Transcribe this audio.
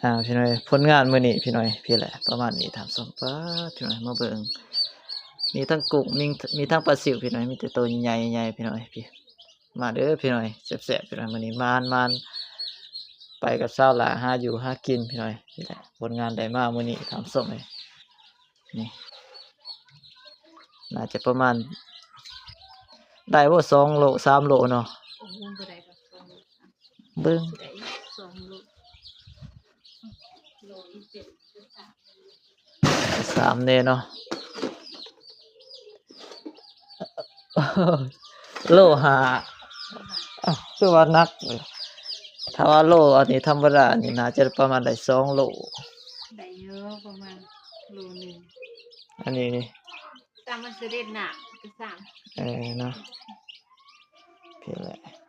ອ່າ ພີ່ນ້ອງເອີຍ ຜົນງານມື້ນີ້ພີ່ນ້ອງເອີຍ ພີ້ແຫຼະ ປະມານນີ້ທ່ານຜູ້ຊົມ. ປາດ ພີ່ນ້ອງເອີຍ ມາເບິ່ງ ມີທັງກຸ້ງ ມີ ມີທັງປາຊິວ ພີ່ນ້ອງເອີຍ ມີແຕ່ໂຕໃຫຍ່ໆ ພີ່ນ້ອງເອີຍ ພີ້ ມາເດີພີ່ນ້ອງເອີຍ ແຊບໆ ພີ່ນ້ອງເອີຍ ມື້ນີ້ໝານໆ ໄປກັບສາວຫຼ້າຫາຢູ່ຫາກິນ ພີ່ນ້ອງເອີຍ. ນີ້ແຫຼະ ຜົນງານໄດ້ມາມື້ນີ້ທ່ານຜູ້ຊົມເອີຍ ນີ້ ໜ້າຈະປະມານ ໄດ້ບໍ່ ສອງໂລ ສາມໂລເນາະ ໂອ້ໂຫ ບໍ່ໄດ້ດອກ ສອງໂລ ເບິ່ງ ໄດ້ສອງໂລ ໂລອີເຈັດ ສາມແນ່ເນາະ ໂລຫ້າ ອ້າວ ຄືວ່າໜັກ ຖ້າວ່າໂລອັນນີ້ທຳມະດານີ້ ໜ້າຈະປະມານໄດ້ສອງໂລ ໄດ້ຢູ່ ປະມານໂລໜຶ່ງ ອັນນີ້ນີ້ ຕາມມັນສະເດັດໜ້າກະສ້າງ ເອີ ເນາະ ພີ້ແຫຼະ.